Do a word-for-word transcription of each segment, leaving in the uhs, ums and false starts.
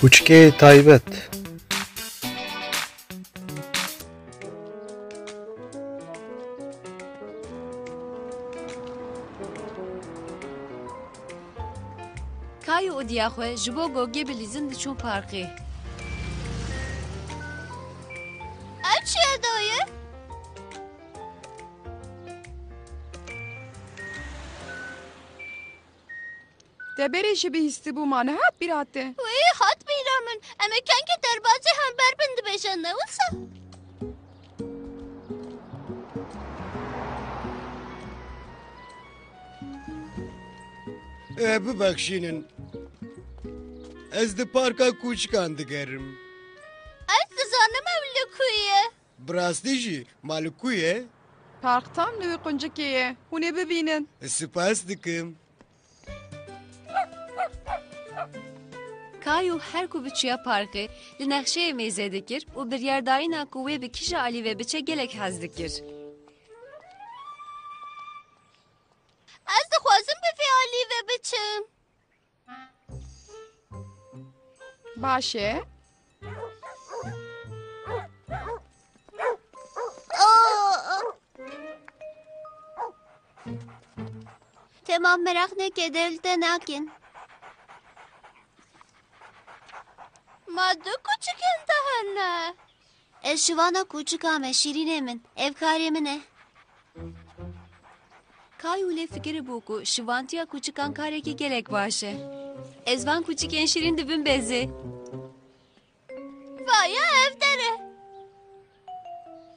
Kûçikê taybet. Kayû û diya xwe ji bo gogê bilîzin diçûn parkê. Ev çi ye dayê? Te berê jî bihîstibû, ma nehat bîra te? Wê hat bîra min. Em ê kengî derbasî hember bin dibêje, ne wisa? E, bibexşînin. Ez di parka kûçikan digerim. Ez dizanim ew li ku ye. Bi rastî jî, ma li ku ye? Park tam li wî quncikê ye. Hûn ê bibînin. Spas dikim. Kayû her ku biçûya parkê, li nexşeyê mêze dikir û biryardayîna ku wê bi kîja alî ve biçe gelek hez dikir. Ez dixwazim bi vê alî ve biçim. Baş e. Temam, meraq neke, dê li te nakin. Ma du kûçikên te hene. Ez şivana kûçika me, şîrînê min. Ev karê min e. Kayû lê fikiribû ku şivantiya kûçikan karekî gelek baş e. Ez van kûçikên şîrîn dibim bezê. Vaya ev der e.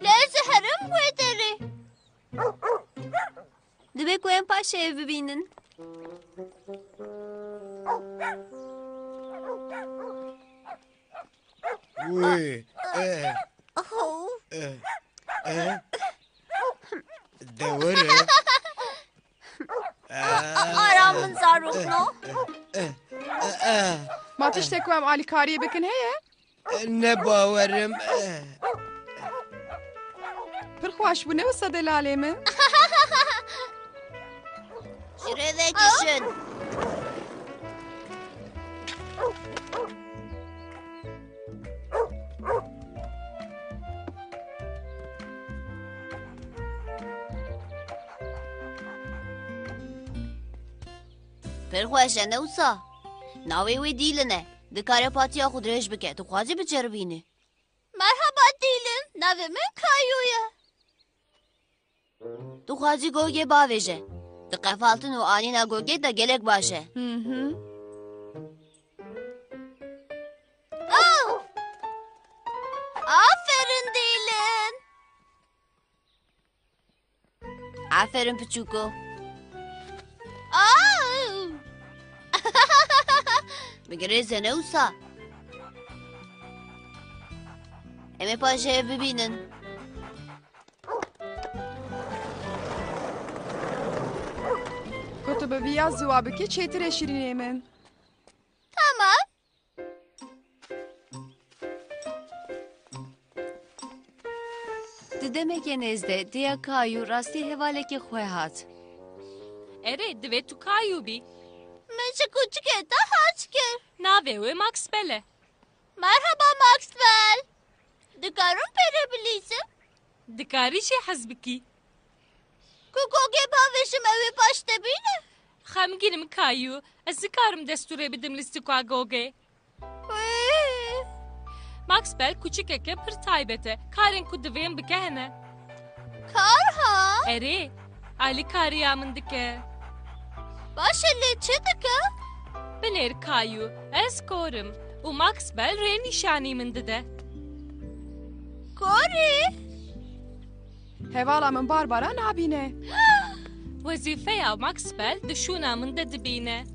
Lê ez ê herim wê derê. Dibe ku em paşê ev bibînin. Wê, e, Oh. e, e. De were. Ara min zarokno. E, e, e. Ma tiştek ku em alîkariyê bikin heye? Ne bawerim. Pir xweş bû, ne wisa delalê min? Ji rê vekişin. Pir xweş e, ne wisa? Navê wê Dîlin e. Dikare patiya xwe dirêj bike. Tu dixwazî biceribînî? Merhaba Dîlin, navê min Kayû ye. Tu dixwazî gogê bavêje. Di qefaltin û anîna gogê de gelek baş e. Hı hı. Oh! Aferin Dîlin. Aferin piçûko. Aa! Bigirêze ne wisa. Em ê paşê ev bibînin. Ku tu bi viya ziwa bikî çêtir e şîrînê min. Tamam. Di demeke nêz de dêya Kayû rastî hevalekî xwe hat. Erê, divê tu Kayû bî. Min ji kûçikê te hez kir. Navê wê Maxwell e. Merhaba Maxwell. Dikarim pê re bilîzim? Dikarî jê hez bikî. Ku gogê bavêjim ew ê baş dibîne? Xemgîn im Kayû. Ez nikarim destûrê bidim lîstika gogê. Wê. Maxwell kûçikeke pir taybet e. Karên ku divê em bike hene. Kar ha? Erê, alîkariya min dike. Baş e, lê çi dike? Binêr Kayû, ez kor im û Maxwell rênîşanî min dide. Korî? Hevala min Barbara nabîne. Wezîfeya Maxwell di şûna min de dibîne.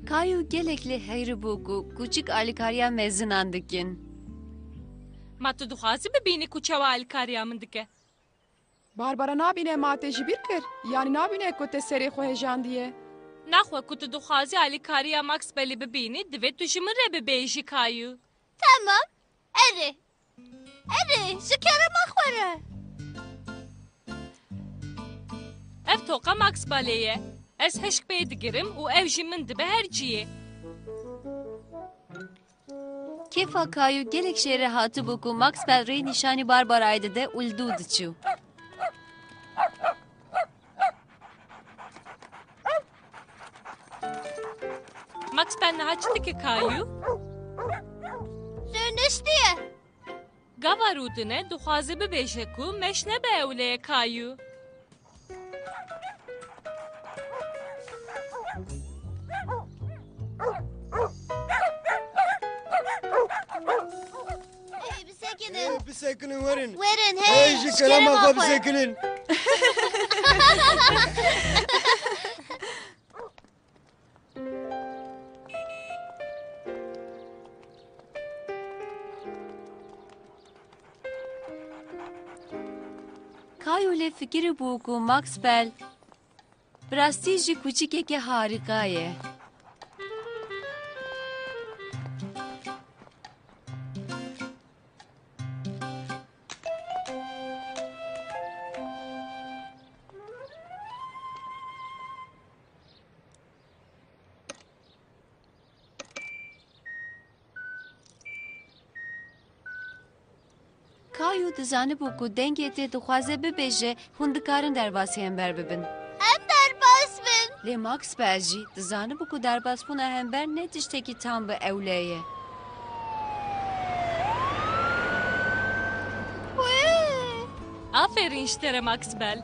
Kayû gelek lê heyr bû ku kûçik alîkariya mezinan dikin. Ma tu dixwazî bibînî ku çawa alîkariya min dike? Barbara nabîne, ma te ji bîr kir? Yanî nabîne ku te serê xwe hejandiye? Naxwe ku tu dixwazî alîkariya Maxwellî bibînî, divê tu ji min re bibêjî Kayû. Tamam. Erê. Erê, ji kerema xwe re. Ev toqa Maxwellê ye. Ez hişk pê digirim û ew jî min dibe her ciyê. Kêfa Kayû gelek jê re hatibû ku Maxwell rê nîşanî Barbarayê dide û li dû diçû. Maxwell niha çi dike Kayû? Rûniştiye. Gava rûdine dixwaze bibêje ku meş nebe ewleye Kayû. Ê, bisekinin. Ê, bisekinin, werin. Werin, hey, Ê, ji ji kerema kerema xwe xwe. Bisekinin. Kayû lê fikirî bû ku Maxwell bi rastî jî kûçikeke harîka ye. Kayû dizanibû ku dengê tê dixwaze bibêje, hûn dikarin derbasî hember bibin. Em derbas bin. Lê Maxwell jî dizanibû ku derbasbûna hember ne tiştekî tam bi ewle ye. Wê! Aferîn ji te re, Maxwell.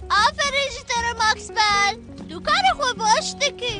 Aferîn ji te re, Maxwell. Tu karê xwe baş dikî.